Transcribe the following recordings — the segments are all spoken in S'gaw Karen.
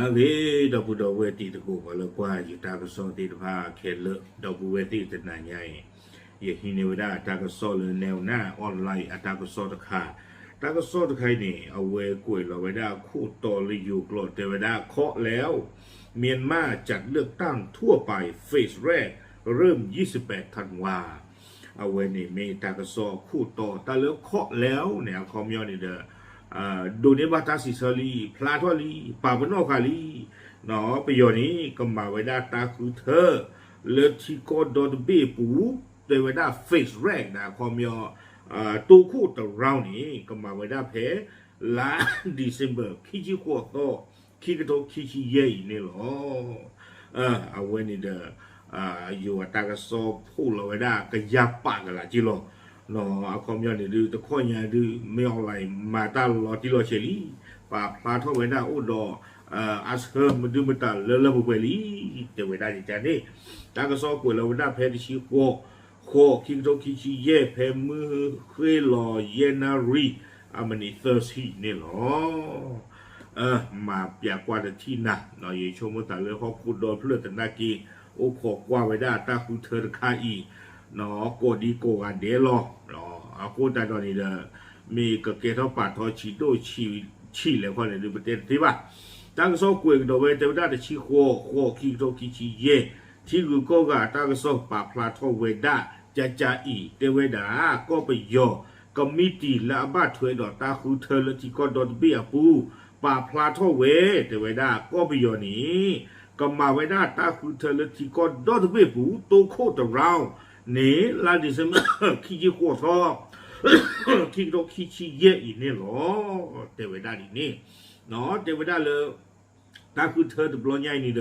အဂ့ၤ ဒီပုၢ်ဒီဝဲၢ်တံၤသကိး ပှၤလၢကွၢ်ယတၢ်ကစီၣ်သ့ၣ်တဖၣ်ခဲလၢာ် ဒီပုၢ်ဝဲၢ်သ့ၣ်တနၤညါအံၤ ယဟံးန့ၢ်ဝဲဒၣ်တၢ်ကစီၣ်လၢ နဲၣ်နၢ် online အတၢ်ကစီၣ်တခါ, တၢ်ကစီၣ်တခါအံၤန့ၣ် အဝဲကွဲးလီၤဝဲဒၣ်အခိၣ်တီလၢယိၤကျိာ်တဲဝဲဒၣ် เคาะแล้ว เมียนมาจัดเลือกตั้งทั่วไปเฟสแรกเริ่มยี่สิบแปดธันวา အဝဲန့ၣ်မ့ၢ်တၢ်ကစီၣ်အခိၣ်တီ တၢ်လၢ เคาะแล้ว န့ၣ် အခီပညီန့ၣ်ဒီး ဒိးန့ၢ်ဘၣ်တၢ်စံးဆၢလံ, ဖျါထီၣ်လံ, ပာ်ပနီၣ်ဃာ်လံ, ပယီၤန့ၣ် ကမၤဝဲဒၣ်တၢ်ဃုထၢ လၢထံကီၢ်ဒီတဘ့ၣ်အပူၤ တဲဝဲဒၣ် phase ရဲၣ် န့ၣ် အခီပညီ တိခိၣ်တ round န့ၣ် ကမၤဝဲဒၣ်ဖဲ လါ December ခံဆံဃိးသီ ခံကထိခံဆံယဲၢ်အံၤန့ၣ်လီၤ. အဝဲန့ၣ်ဒီး ယိၤအတၢ်ကစီၣ်ဖီၣ်လီၤဝဲဒၣ်ကယၤပာ်ကလးက့လီၤ. အခီပညီန့ၣ်ဒုး တခီညါဒုး မ့ၢ် online မၤတၢ်လီၤတံၢ်လီၤဆဲးလံ, ပာ်ဖျါထီၣ်ဝဲဒၣ်အိၣ်ဒီး အဆၢမဒုမတၤလၢလၢပှဲၤပှဲၤလံ, တဲဝဲဒၣ်ဒ်န့ၣ်, တၢ်ကစီၣ်ကွဲးလီၤဝဲဒၣ်ဖဲတဆံဃိး ဃိး ခံကထိခံဆံယဲၢ် ဖဲမုၢ်ဃ့လီၤယဲၢ်နၣ်ရံၣ် အမံးနံးသၢဆံန့ၣ်လီၤ. မၤပျးကွၢ်တထံၣ်နၤ, ယဆိကမိၣ်သးလၢဟီၣ်ခိၣ်ဒီဖျၢၣ်သနာ်က့ အိၣ်ခိးကွၢ်ဝဲဒၣ်တၢ်ဃုထၢတခါအံၤ ကိးဒံကိးဂၤဒဲးလီၤ. အဃိသတးဒီးန့ၣ်ဒီး မ့ၢ်ကကဲထီၣ်ပာ်ထီဆံးဒိၣ်ဆံးလဲၣ်ခီန့ၣ်ဒုး ပတဲတသ့ဘၣ်. တၢ်ကစီၣ်ကွဲးကဒီးဝဲ တဲဝဲဒၣ်တဆံဃိး ဃိး ခံကထိခံဆံယဲၢ် ထံဂုၤကီၢ်ဂၤအတၢ်ကစီၣ်ပာ်ဖျါထီၣ်ဝဲဒၣ် ကကအံၤ တဲဝဲဒၣ် ကီၢ်ပယီၤ ကမံးတံာ်လၢအဘၣ်ထွဲဒီးတၢ်ဃုထၢလၢထံကီၢ်ဒီတဘ့ၣ်အပူၤ ပာ်ဖျါထီၣ်ဝဲ တဲဝဲဒၣ် ကီၢ်ပယီၤန့ၣ် ကမၤဝဲဒၣ်တၢ်ဃုထၢလၢထံကီၢ်ဒီတဘ့ၣ်အပူၤ တိခိၣ်တ round န့ၣ် လါ December ခံဆံဃိးသီ ခံကထိခံဆံယဲၢ်အံၤန့ၣ်လီၤ. တဲဝဲဒၣ်ဒ်န့ၣ်, တဲဝဲဒၣ်လၢ တၢ်ဃုထၢတဘျီညါအံၤန့ၣ်ဒီး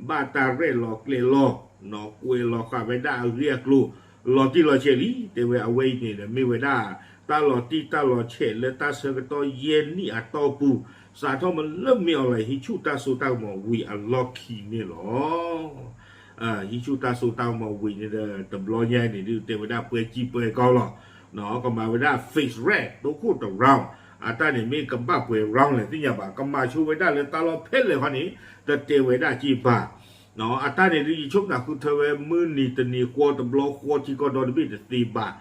ဘၣ်တၢ်ရဲၣ်လီၤကျဲၤလီၤ, ကွဲးလီၤဃာ်ဝဲဒၣ်အဂ့ၢ်အကျိၤ လီၤတံၢ်လီၤဆဲးလံ. တဲဝဲအဝဲအံၤန့ၣ်ဒီး မ့ၢ်ဝဲဒၣ်တၢ်လီၤတံၢ်တၢ်လီၤဆဲးလၢတၢ်ဆၢကတီၢ်ယဲၢ်နံၣ်အတီၢ်ပူၤ စးထီၣ်မ့ၢ်လၢ မင်းအောင်လှိုင် ဟံးဆူၣ်တၢ်စိတၢ်ကမီၤဝံၤအလီၢ်ခံန့ၣ်လီၤ. ဟံးဆူၣ်တၢ်စိတၢ်ကမီၤဝံၤန့ၣ်ဒီး တဘျီညါအံၤန့ၣ်ဒုး တဲဝဲဒၣ်ပှဲၤကံပှဲၤကီလီၤ. ကမၤဝဲဒၣ် phase ရဲၣ် တိခိၣ်တ round အတၢ်န့ၣ်မ့ၢ်ကဘၣ်ပှဲၤ round လဲၣ်သ့ၣ်ညါဘၣ်, ကမၤဆိဝဲဒၣ်လၢတၢ်လီၢ်ဖဲလဲၣ်ခီန့ၣ် တတဲဝဲဒၣ်က့ဘၣ်. အတၢ်န့ၣ်ဒုး ယဆိကမိၣ်ဃုထၢဝဲမုၢ်နံၤတနံၤဃီတဘျီဃီထံကီၢ်ဒီတဘ့ၣ်တသ့ဘၣ်.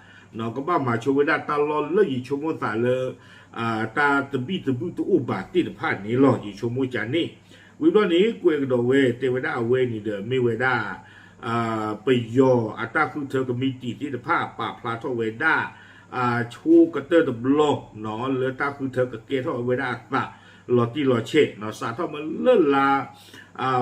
ကဘၣ်မၤဆိဝဲဒၣ်တၢ်လီၢ်လၢယဆိကမိၣ်သးလၢ တၢ်သဘံၣ်သဘုၣ်တအိၣ်ဘၣ်သ့ၣ်တဖၣ်န့ၣ်လီၤ. ယဆိကမိၣ်ကန့ၣ် ဝံၤဘျီန့ၣ် ကွဲးကဒီးဝဲ တဲဝဲဒၣ်အဝဲန့ၣ်ဒီး မ့ၢ်ဝဲဒၣ် ပယီၤအတၢ်ဃုထၢကမံးတံာ်သ့ၣ်တဖၣ် ပာ်ဖျါထီၣ်ဝဲဒၣ် ဆိကတၢၢ်တဘျီ လၢတၢ်ဃုထၢကကဲထီၣ်ဝဲဒၣ်အသး လီၤတံၢ်လီၤဆဲး စးထီၣ်မ့ၢ်လၢလါ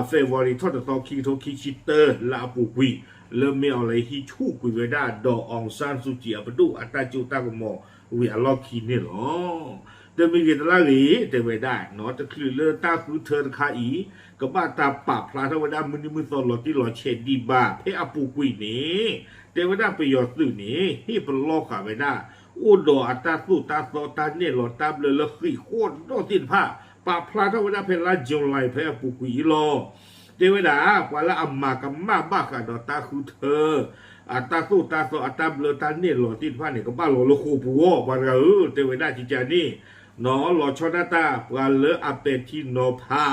February ထီၣ်တသီ ခံကထိခံဆံတၢ လၢအပူၤကွံာ် လၢ မင်းအောင်လှိုင် ဟံးဆူၣ်ကွံာ်ဝဲဒၣ် ဒေါ်အောင်ဆန်းစုကြည် အပဒိၣ်အတၢ်ကၠိတၢ်ကမီၤဝံၤအလီၢ်ခံန့ၣ်လီၤ. တမံၤဂ့ၤတလါဂ့ၤ တဲဝဲဒၣ် တချုးလၢတၢ်ဃုထၢတခါအံၤ ကဘၣ်တၢ်ပာ်ဖျါထီၣ်ဝဲဒၣ်မုၢ်နံၤမုၢ်သီလီၤတံၢ်လီၤဆဲးဒံးဘၣ် ဖဲအပူၤကွံာ်န့ၣ် တဲဝဲဒၣ်ပယီၤသုးန့ၣ် ဟ့ၣ်ပလီၢ်ဃာ်ဝဲဒၣ် အိၣ်ဒီးအတၢ်သိၣ်တၢ်သီတၢ်နဲၣ်လီၤတၢ်ဘျၢလၢဃံးဃီၣ်ဒီၣ်သ့ၣ်တဖၣ် ပာ်ဖျါထီၣ်ဝဲဒၣ်ဖဲလါ July ဖဲအပူၤကွံာ်အံၤလီၤ. တဲဝဲဒၣ် ပှၤလၢအမၤကမၣ်ဘၣ်ဃးဒီးတၢ်ဃုထၢ အတၢ်သိၣ်တၢ်သီအတၢ်ဘျၢတၢ်နဲၣ်လီၤသ့ၣ်တဖၣ်န့ၣ် ကဘၣ်လီၤလၢဃိာ်ပူၤအီၤ ပှၤတဂၤဧၢ တဲဝဲဒၣ်ကကန့ၣ် လီၤဆီဒၣ်တၢ် ပှၤလၢအပဲာ်ထံ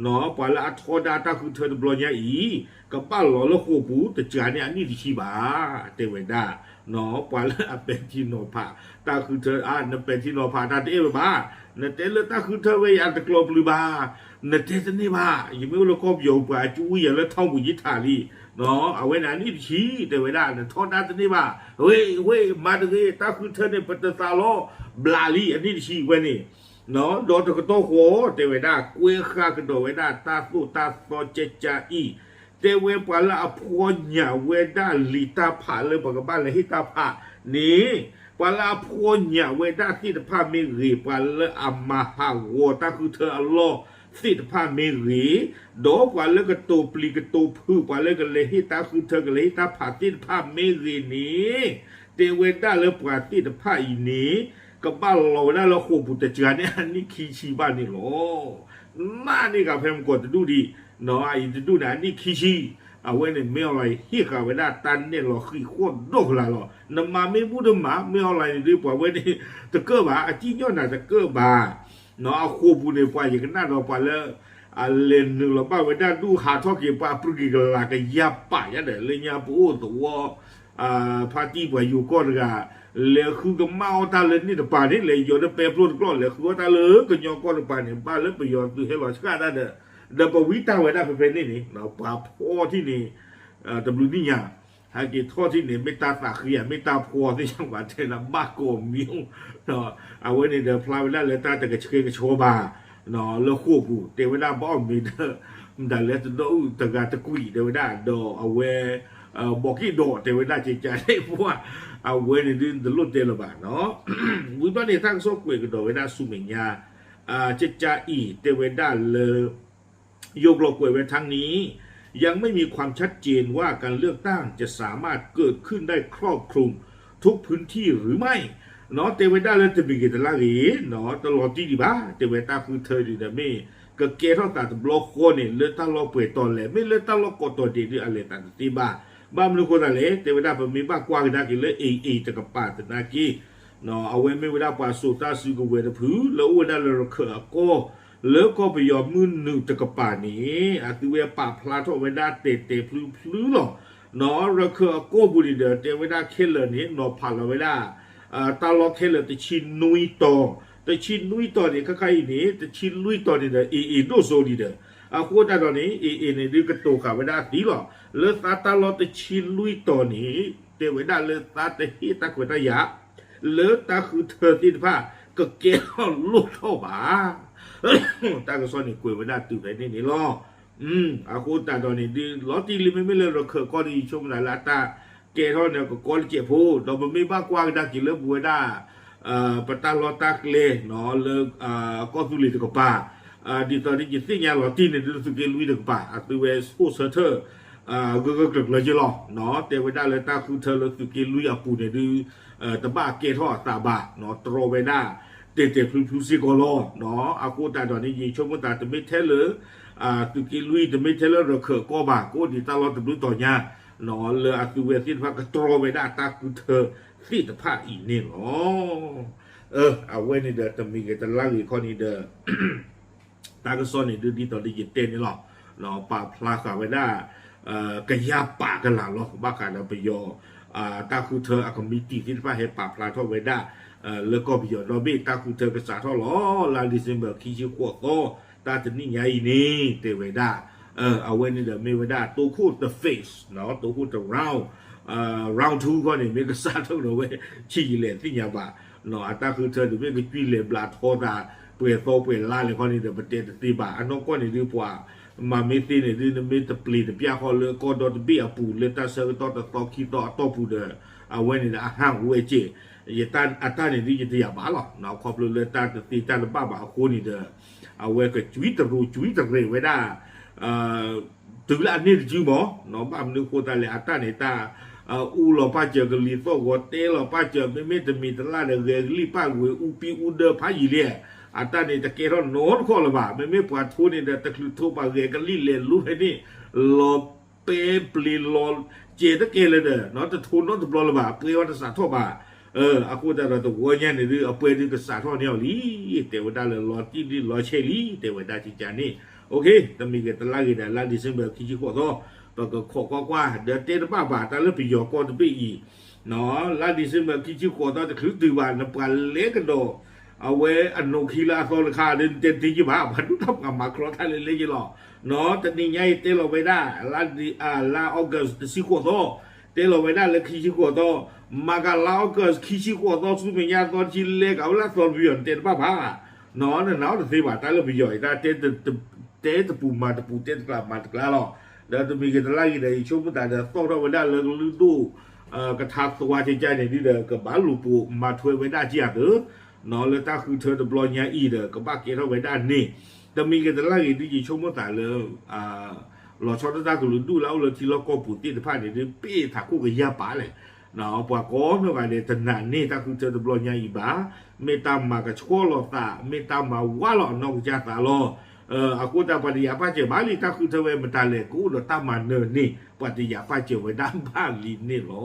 နီၤဖး ပှၤလၢအထီဒါတၢ်ဃုထၢတဘျီညါအံၤ ကဘၣ်လီၤလၢဃိာ်ပူၤတစှၤန့ၢ်အနံၣ်တဆံဘၣ် တဲဝဲဒၣ် ပှၤလၢအပဲာ်ထံနီၤဖး တၢ်ဃုထၢ အါ နပဲာ်ထံနီၤဖးတၢ်တအဲၣ်ဝဲဘၣ်, နတဲလၢတၢ်ဃုထၢဝဲယၤတကျိၤပျုၤဘၣ်, နတဲတန့ၢ်ဘၣ်, ယမ့ၢ်အိၣ်လၢကီၢ်ပယီၤပူၤ ပှၤကဝံယၤလၢထီၣ်ပူၤယထးလံ, အဝဲန့ၣ်အနံၣ်တဆံ တဲဝဲဒၣ် နထီဒါတန့ၢ်ဘၣ်, ဝ့ၢ် ဝ့ၢ် မၤတဂ့ၤ တၢ်ဃုထၢန့ၣ် ပတသးလီၤဘျးလံ အနံၣ်တဆံဝဲန့ၣ် ဒီးတကတီၢ်ဃီ တဲဝဲဒၣ် ကွဲဃာ်ကဒီးဝဲဒၣ်တၢ်သိၣ်တၢ်သီကကအံၤ, တဲဝဲပှၤလၢအဖှီၣ်ညၣ်ဝဲဒၣ်လံာ်တၢ်ဖးလၢပကဘၣ်လဲၤဟ့ၣ်တၢ်ဖးန့ၣ်, ပှၤလၢအဖှီၣ်ညၣ်ဝဲဒၣ်သ့ၣ်တဖၣ်မ့ၢ်ဂ့ၤ, ပှၤလၢအမၤဟးဂီၤတၢ်ဃုထၢအလီၢ်သ့ၣ်တဖၣ်မ့ၢ်ဂ့ၤ, ဒီးပှၤလၢကတိၤပျံၤကတိၤဖုး ပှၤလၢကလဲၤဟ့ၣ်တၢ်ဃုထၢ ကလဲၤဟ့ၣ်တၢ်ဖးသ့ၣ်တဖၣ်မ့ၢ်ဂ့ၤန့ၣ်, တဲဝဲဒၣ်လၢပှၤသ့ၣ်တဖၣ်အံၤန့ၣ် ကဘၣ်လီၤဝဲဒၣ်လၢဃိာ်ပူၤတစှၤန့ၢ်အနံၣ်ခံဆံဘၣ်န့ၣ်လီၤ. မၤန့ၢ်ဃာ်ဖဲမုၢ်ကီၢ်တဒူၣ်ဒံး, အအံၤတဒူၣ်န့ၣ် အနံၣ်ခံဆံ, အဝဲန့ၣ် မင်းအောင်လှိုင် ဟ့ၣ်ဃာ်ဝဲဒၣ်တၢ်နဲၣ်လီၤဃံးဃီၣ်ဒီၣ်ကလာ်လီၤ. နမၤမ့ၢ်ဘူၣ်တမၤ မင်းအောင်လှိုင် န့ၣ်ဒုး ပှၤဝဲန့ၣ် တကၢၣ်ဘၣ်, အစံၣ်ညီၣ်နၤတကၢၣ်ဘၣ်. အဃိာ်ပူၤန့ၣ် ပှၤယကနၣ်ဒီးပှၤလၢ အလဲၤနုာ်လီၤဘၣ်ဝဲဒၣ်ဒူၣ်ဟးထီၣ်က့ၤပှၤပြူၤက့ၤကလၤကယၤပာ်ယါဒီး လၢညါပအိၣ်သဝီ ဖါတံၢ်ပှၤယိၤကီၢ်တဂၤ လဲၤဃုကမၣ်အီၣ်တၢ်လၢန့ၣ်တပၤန့ၣ် လဲၤယီၤဒီးပဲဖျိတကျီၢ် လဲၤဃုအီၣ်တၢ်လၢကညီကီၢ်တပၤန့ၣ် ဘၣ်လၢပယီၤသုးဟဲလီၤဆှၣ်တၢ်ဒီး ဒီးပဝံတၢ်ဝဲဒၣ်ဖဲဖဲန့ၣ်န့ၣ် ပှၤဖီထံၣ်န့ၣ် တဘျုးနံၣ်ညါ ဟဲက့ၤထီၣ်ထံၣ်န့ၣ် မ့ၢ်တၢ်သးဃံဧါ မ့ၢ်တၢ်ဖီသ့ၣ်ညါဘၣ် တဲဒၣ်ဘၣ်ကိးမံၤ အဝဲန့ၣ်ဒီးဖျါဝဲဒၣ်လၢတၢ်တကဆှဲကဆှီဘၣ် လၢဃိာ်ပူၤ တဲဝဲဒၣ်ဘၣ်အီၣ်မ့ၤဒီး မတၤလဲၣ်တဒီအုၣ်တဂၤတကွံာ် တဲဝဲဒၣ် ဒီးအဝဲ ဘီးက့ၣ်ဒီး တဲဝဲဒၣ်ကကန့ၣ်ပှၤ အဝဲန့ၣ်ဒုးတလိၣ်တဲလၢၤဘၣ်နီၤ ဝံၤဘျီန့ၣ် တၢ်ကစီၣ်ကွဲးကဒီးဝဲဒၣ်ဆူမဲာ်ညါ ကကအံၤ တဲဝဲဒၣ်လၢ ယိၤကျိာ်ကွဲးဝဲ ทั้งนี้ ยังไม่มีความชัดเจนว่าการเลือกตั้งจะสามารถเกิดขึ้นได้ครอบคลุมทุกพื้นที่หรือไม่ နီၤ တဲဝဲဒၣ်လၢတမံၤဂ့ၤတလါဂ့ၤ နီၤ တလီၤတံၢ်ဒံးဘၣ် တဲဝဲတၢ်ဃုထၢဒံးဒီးမ့ၢ် ကကဲထီၣ်သးတဘျီဃီန့ၣ် လၢတၢ်လီၢ်ပှဲၤတီၤလဲၣ် မ့ၢ်လၢတၢ်လီၢ်ကိးတီၤဒဲးဒုးအလဲၤသးတသ့ဘၣ် ဘၣ်မနုၤဃိသးလဲၣ် တဲဝဲဒၣ်ပမ့ၢ်ဘၣ်ကွၢ်ကဒါက့ၤလၢ AA တကပၤသနာ်က့ အဝဲမ့ၢ်ဝဲဒၣ်ပှၤစိာ်တၢ်စုကဝဲၤတဖု လၢအိၣ်ဝဲဒၣ်လၢရခၢၣ်အကီၢ် လၢကီၢ်ပယီၤမုၢ်နုာ်တကပၤန့ၣ် အသုဝဲပာ်ဖျါထီၣ်ဝဲဒၣ်တဲာ်တဲာ်ဖျုဖျုလီၤ. နီၤ ရခၢၣ်အကီၢ်ပူၤန့ၣ်ဒီး တဲဝဲဒၣ်ခဲလၢာ်န့ၣ် နီၤဖးလီၤဝဲဒၣ် တၢ်လီၢ်ခဲလၢာ်တဆံနွံတီၤ, တဆံနွံတီၤန့ၣ် ခဲခါအံၤန့ၣ် တဆံလွံၢ်တီၤန့ၣ်ဒီး AA ဒိၣ်စိဒံးဒီး အဃိသတးဒီးန့ၣ် AA န့ၣ်ဒုးကတိၤဃာ်ဝဲဒၣ်အသံလီၤ. လၢသးတၢ်လီၢ်တဆံလွံၢ်တီၤန့ၣ် တဲဝဲဒၣ်လၢသးတဟ့ၣ်တၢ်ခွဲးတၢ်ယာ် လၢတၢ်ဃုထၢသ့ၣ်တဖၣ် ကကဲထီၣ်လိၣ်ထီၣ်ဘၣ်. တၢ်ကစီၣ်န့ၣ်ကွဲးဝဲဒၣ်တုၤဖဲန့ၣ်န့ၣ်လီၤ. အဃိသတးဒီးန့ၣ်ဒုး လီၤတံၢ်လံ မ့မ့ၢ်လၢရခၢၣ်ကီၢ်ဒုး ယဆိကမိၣ်သးလၢအတၢ်ကဲထီၣ်န့ၣ် ကကီလၢကဲးဖိ ဒီးပမ့ၢ်ဘၣ်ကွၢ်ကဒါက့ၤလၢပဝဲဒၣ် ပတၢ်လီၢ်တၢ်ကျဲ လၢ ကီၢ်သူလ့ၤတကပၤ ဒ်သိးဒ်ယသ့ၣ်ညါလီၤတံၢ်န့ၣ်ဒုး သုးက့လွံၢ်တကပၤ အသုဝဲအိၣ်ဆၢထၢၣ် ဂၢၢ်ဂၢၢ်ကျၢၤကျၢၤက့လီၤ. တဲဝဲဒၣ်လၢတၢ်ဃုထၢလၢသုးက့လွံၢ်အပူၤန့ၣ်ဒုး တဘၣ်ကဲထီၣ်အသးဘၣ် တြီဝဲဒၣ် တဲာ်တဲာ်ဖျုဖျုစ့ၢ်ကီးလီၤ. အဃိသတးဒီးန့ၣ် ယဆိကမိၣ်သးတမ့ၢ်ထဲလၢ သုးက့လွံၢ် တမ့ၢ်ထဲလၢရခၢၣ်ကီၢ်ဘၣ် ကအိၣ်ဒံးတၢ်လီၢ်တဘျုးတီၤညါ လၢအသုဝဲသ့ၣ်တဖၣ်ကတြီဝဲဒၣ်တၢ်ဃုထၢသ့ၣ်တဖၣ်အံၤန့ၣ်လီၤ. အဝဲန့ၣ်ဒီးတမံၤဂ့ၤတလါဂ့ၤခီန့ၣ်ဒီး တၢ်ကစီၣ်န့ၣ်ဒုးဒ်သိးလၢယတဲန့ၣ်လီၤ. ပာ်ဖျါဃာ်ဝဲဒၣ် ကယၤပာ်ကလာ်လီၤ ဘၣ်ဃးဒီးပယီၤ တၢ်ဃုထၢအကမံးတံာ်သ့ၣ်တဖၣ်ဟဲပာ်ဖျါထီၣ်ဝဲဒၣ် လၢကီၢ်ပယီၤဒီဘ့ၣ် တၢ်ဃုထၢကစးထီၣ်လီၤ လါ December ခံဆံဃိးသီ တၢ်တနံၣ်ညါအံၤန့ၣ် တဲဝဲဒၣ် အဝဲန့ၣ်ဒီးမ့ၢ်ဝဲဒၣ်တိခိၣ်တ phase နီၤ တိခိၣ်တ round round two ခီန့ၣ် မ့ၢ်ကစးထီၣ်ဒီးဝဲ ဆံးယံာ်လဲၣ်သ့ၣ်ညါဘၣ် အတၢ်ဃုထၢဒုးမ့ၢ်ကကွံလဲၤဘျးထီသး ပှဲၤသီပှဲၤလါလဲၣ်ခီန့ၣ်ဒီး ပတဲတသ့ဘၣ် အနီၢ်ကီၢ်န့ၣ်ဒုးပှၤ မၤမ့ၢ်သ့န့ၣ်ဒုး နမ့ၢ်တပျံၤတပျၢ်ဃီလၢကီၢ်ဒီတဘ့ၣ်အပူၤ လၢတၢ်ဆၢကတီၢ်တသီခံသီအတီၢ်ပူၤဒီး အဝဲန့ၣ်ဒီးအဟးဝဲက့ၤ ယတၢ်အတၢ်န့ၣ်ဒုးယတယာ်ဘၣ်လီၤ ခီဖျိလၢတၢ်တသ့တၢ်တဘၣ်ဘၣ်အဃိန့ၣ်ဒီး အဝဲကကွံတရူးကွံတရဲၣ်ဝဲဒၣ် တုၤလၢအန့ၢ်တစုမီၤ ဘၣ်မနုၤဃိသတးလဲၣ် အတၢ်န့ၣ်တၢ် အူလီၤပာ်စၢၤကလံၤသီၣ်ဂီၤ တဲလီၤပာ်စၢၤ မ့မ့ၢ်တမံၤတလၢ်ဒီး ဂဲၤကလံၣ်ပာ်ဝဲ အူပံအူဒၢဖးယံာ်လံ အတၢ်န့ၣ်တကဲထီၣ်နီတခီၣ်လၢၤဘၣ် မ့မ့ၢ်ပှၤထိန့ၣ်ဒီး တချုးထိပှၤဂဲၤကလံၣ်လဲၤလူဖဲန့ၣ် လီၤပဲပျ့ၤလီၤစဲၤတကဲလၢၤဒီး တထိနီတဘျီလၢၤဘၣ် ပှဲၤဝဲတစးထီၣ်ဘၣ် အဃိသတးဒီးတဝီညါန့ၣ်ဒုး အပှဲၤဒုးကစးထီၣ်န့ၢ်အီၤလံ တဲဝဲဒၣ်လၢလီၤတံၢ်ဒုးလီၤဆဲးလံ တဲဝဲဒၣ်ကကန့ၣ် တမံၤဂ့ၤတလါဂ့ၤဒီး လါ December ခံဆံဃိးသီ ပကခိးကွၢ်ကွၢ် ဒီးတဲတဘၣ်ဘၣ်တၢ်လၢပယီၤကီၢ်တဘ့ၣ်အံၤ လါ December ခံဆံဃိးသီတချုးတုၤဘၣ် နပှၤလဲၤကဒီး အဝဲအနိးခံလၢအသီတခါဒီး နတဲတသ့က့ၤဘၣ် ပှၤဒူၣ်တၢ်ပှၤမၤကြီတၢ်လၢလဲက့ၤလီၤ တနံၤညါအံၤတဲလီၤဝဲဒၣ် လါ လါ August တဆံဃိးသီ တဲလီၤဝဲဒၣ်လၢခံဆံဃိးသီ မၤကၤလါ August ခံဆံဃိးသီ ဆူမဲာ်ညါသီတဆံလဲကဝဲလၢအသီတဘ့ၣ်အံၤ နတဲတဘၣ်ဘၣ် နနာ်အီၤတသ့ဘၣ် တၢ်လၢပယီၤအံၤ တၢ်တဲတပူၤမၤတပူၤ တဲတကျါမၤတကျါလီၤ ဒီးတမံၤဂ့ၤတလါဂ့ၤဒီး ယဆိကမိၣ်သးဒီးသီၣ်ထီၣ်ဝဲဒၣ်လၢကလုာ်ဒိၣ် ကထါသွါကကန့ၣ်ဒုဒီး ကဘၣ်လူၤပိာ်မၤထွဲဝဲဒၣ်က့ၤအသိး လၢတၢ်ဃုထၢတဘျီညါအံၤဒီး ကဘၣ်ကဲထီၣ်ဝဲဒၣ်န့ၣ် တမံၤဂ့ၤတလါဂ့ၤဒု ယဆိကမိၣ်သးလၢ လီၤဆီဒၣ်တၢ်ကလုာ်ဒူၣ်လၢအအိၣ်လၢထံလီၢ်ကီၢ်ပူၤသ့ၣ်တဖၣ်န့ၣ်ဒု ပ့ၢ်ထးခိၣ်ကယၢ်ပာ်လဲၣ် ပှၤကိးနီၢ်ဂၤဒဲးတနာ်န့ၢ်တၢ်ဃုထၢတဘျီညါအံၤဘၣ် မ့ၢ်တၢ်မၤကဆှီလီၤသး မ့ၢ်တၢ်မၤဝါလီၤအနီၢ်ကစၢ်သးလီၤ အဃိသတးပှၤတယာ်ပာ်စၢၤဘၣ်လံ တၢ်ဃုထၢဝဲမတၤလဲၣ် ကအိၣ်ဒီးတၢ်မၤနၢၤန့ၣ် ပှၤတယာ်ပာ်စၢၤဝဲဒၣ်ဘၣ်လံန့ၣ်လီၤ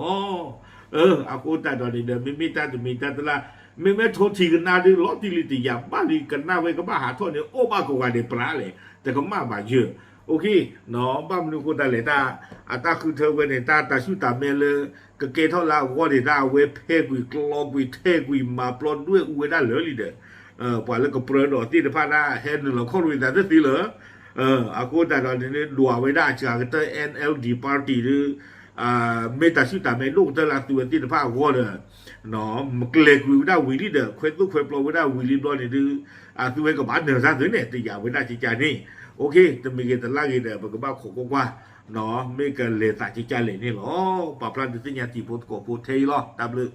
အဃိသတးဒီးန့ၣ်ဒီး မ့မ့ၢ်တၢ်တမံၤတၢ်တလၢ် မ့မ့ၢ်ထိထံကနါဒု လီၤတံၢ်လံတယာ်ဘၣ်လံ ကနၣ်ဝဲကဘၣ်ဟးထီၣ်န့ၣ် အိၣ်ဘၣ်ကိးဂၤဒဲးပြးလဲၣ် တကမၣ်ဘၣ်ယၢၢ်, ဘၣ်မနုၤအဃိသတးလဲၣ်, တၢ်အတၢ်ဃုထၢဝဲန့ၣ် တၢ်တၢ်ဆူၣ်တၢ်မဲလၢ ကကဲထီၣ်လၢအဂီၢ်န့ၣ် တၢ်အဝဲဖဲကွံာ်ကျီကွံာ်ထဲကွံာ် မၤပျီဒွဲၣ်အူဝဲဒၣ်လၢာ်လံဒီး ပှၤလၢကပြၢဒီးသ့ၣ်တဖၣ်ဒၣ် ဟဲနုာ်လီၤခီၣ်ရံသးတသ့လၢ အဃိသတးဒီးန့ၣ် ဒွးဝဲဒၣ်အစှၤကတၢၢ် NLD party ဒီး မ့ၢ်တၢ်ဆူၣ်တၢ်မဲဒိၣ်ကတၢၢ်လၢအသုဝဲသ့ၣ်တဖၣ်အဂီၢ်ဒီး မကျဲၤကွံာ်ဝဲဒၣ်ဝံၤလံဒီး ခွဲသိၣ်ခွဲပျီဝဲဒၣ်ဝံၤလံဘျီန့ၣ်ဒီး အသုဝဲကဘၣ်နၢၤတၢ်သုန့ၣ် တယာ်ဝဲဒၣ်ကကန့ၣ်, တမံၤဂ့ၤတလါဂ့ၤဒီး ပကဘၣ်ခိးကွၢ်ကွၢ်, မ့ၢ်ကလဲၤသးကကလဲၣ်န့ၣ်လီၤ. ပာ်ဖျါဒုးသ့ၣ်ညါတံၤဖိသကိးဖိထဲအံၤလီၤ. တၢ်ဘျုး